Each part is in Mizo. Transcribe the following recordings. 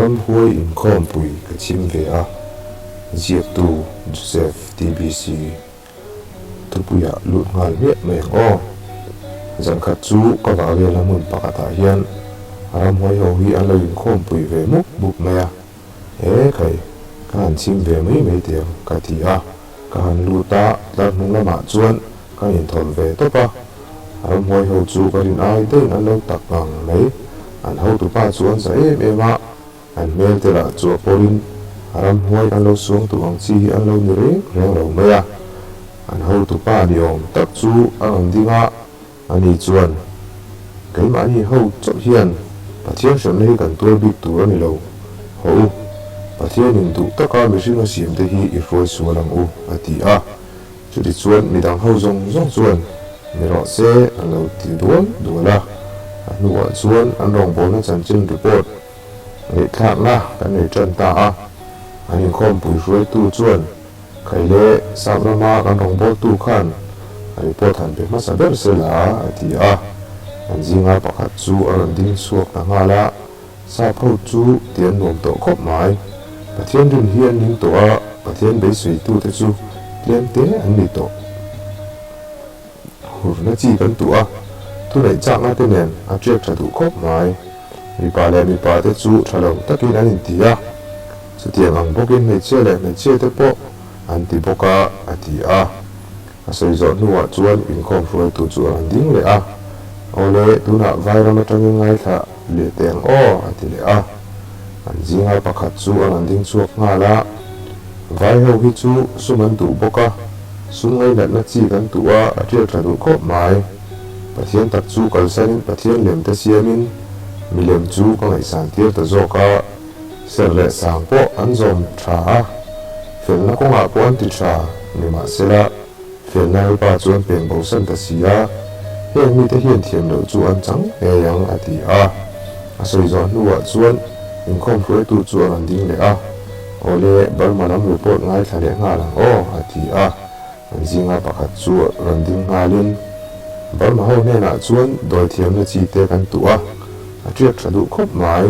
Ramhuai inkhawmpui ka chhim ve a, ziaktu Joseph TBC thupuiah lut nghal hmiah mai ang aw. Zankhat chu ka vah velna hmun pakhatah hian ramhuai ho hi an lo inkhawmpui ve mup mup mai a, He khai, ka han chhim ve mai mai teh ang ka ti a, ka han lut a, tlar hnung lamah chuan ka inthawlh ve tawp a, ramhuai ho chu ka rin ai daihin an lo tak ngang mai, an hotupa chu an za em em a, an hmel te lah chu a pawlin ramhuai an lo suang duh ang chi hi an lo ni reng reng lo mai a, an hotupa ni awm tak chu a rawn ding a. Ani chuan, Keimahni ho chauh hian Pathian hremna hi kan tuar bik tur a ni lo. Haw u, Pathianin duh taka mihring a siamte hi i hruai sual ang u, a ti a. Chutichuan midang ho zawng zawng chuan ni rawh se an lo ti dual dual a. A hnuah chuan an rawngbawlna chanchin report ngaihthlakna kan nei tan ta a. An inkhawmpui hruaitu chuan Khai le, Sap rama kan rawngbawltu khan a report han pe hmasa ber se la, a ti a. An zinga pakhat chu a rawn ding chhuak ta nghal a, Sap ho chu ti an nuam tawh khawp mai. Pathian rin hi an ning tawh a, Pathian beiseitute chu tlem te an ni tawh. Hurna chi kan tuh a, thuneih chakna te nen a tiak tha duh khawp mai. Mipa leh mipa te chu tha lo takin an inti a, chutiang ang bawkin hmeichhia leh hmeichhia te pawh an ti bawk a, a ti a. A sawi zawh hnuah chuan inkhawm hruaitu chu a rawn ding leh a, Awle, tunah Vairam atangin ngaithla leh teh ang aw, a ti leh a. An zinga pakhat chu a rawn ding chhuak nghal a, Vai ho hi chu sum an duh bawk a, sum ngainatna chi kan tuh a, a tial tha duh khawp mai. Pathian tak chu kalsanin Pathian lem te siamin milem chu ka ngaihsan tir ta zawk a, serh leh sang pawh an zawm tha a, felna kawngah pawh an ti tha, nimahsela felna Lalpa chu an peng bosan ta si a, heng mite hian thiam loh chu an chang ngei ang a ti a. A sawi zawh hnuah chuan inkhawm hruaitu chu a rawn ding leh a, Awle, Burma lam report ngaithla leh nghal ang aw a ti a. An zinga pakhat chu rawn ding nghalin Burma ho hnenah chuan dawithiamna chi te kan tuh a, a tiak tha duh khawp mai.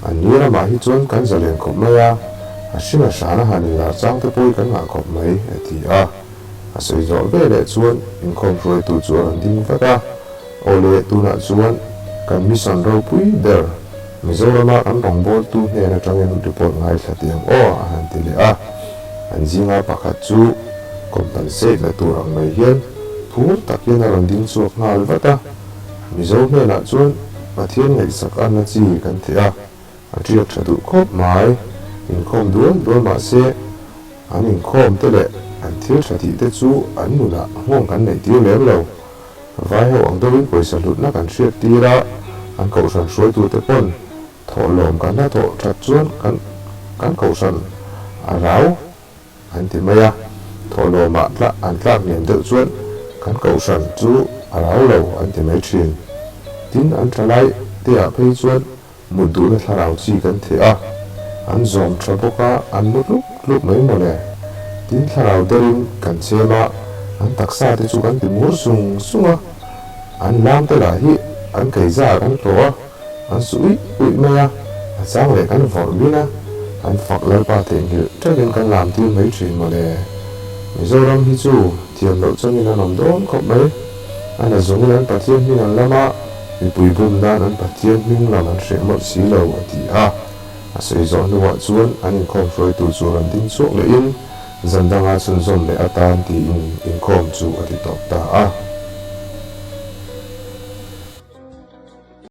An ni ramah hi chuan kan zalen khawp mai a, a hring a hran a han inlar chang te pawh hi kan ngah khawp mai, a ti a. A sawi zawh veleh chuan inkhawm hruaitu chu a rawn ding vat a, Awle, tunah chuan kan mission ropui ber Mizorama kan rawngbawltu hnen atangin report ngaithla tih ang aw, a han ti leh a. An zinga pakhat chu compensate la tur ang mai hian phur takin a rawn ding chhuak nghal vat a. Mizo hnenah chuan Pathian ngaihsak anna chi kan ti a, a tiak tha duh khawp mai. Inkhawm dual dual mah se an inkhawm te leh an thil tha tih te chu an nunah nghawng kan neih tir lem lo. Vai ho ang deuhin pawisa hlutna kan hriat tir a, an kohhran hruaitute pawn thawhlawm kan la thawh that chuan kan kan kohhran a rau an ti mai a, thawhlawmah tla an tlak hniam deuh chuan kan kohhran chu a rau lo an ti mai thin. Tin, an thalai te ah phei chuan Mut duhna thlarau chi kan theh a, an zawm tha bawk a, an mu tlup tlup mai mawle. Tin thlarau derin kan chem a, an taksa te chu kan ti mur sung sung a, an lam te lah hi an keiza ah kan hlawh a, an su uih uih mai a, a chang leh kan vawrh bin a, an fak Lalpa theihnghilh takin kan lam tir mai thin mawle. Mizoram hi chu thiam loh changin an awm dawn khawp mai. A na zawngin an Pathian hming an lam a, mipui bum nan an Pathian hming lam an hreh mawlh si lo, a ti a. A sawi zawh hnuah chuan an inkhawm hruaitu chu rawn ding chhuak lehin zan danga chhunzawm leh atan tiin inkhawm chu a ti tawp ta a.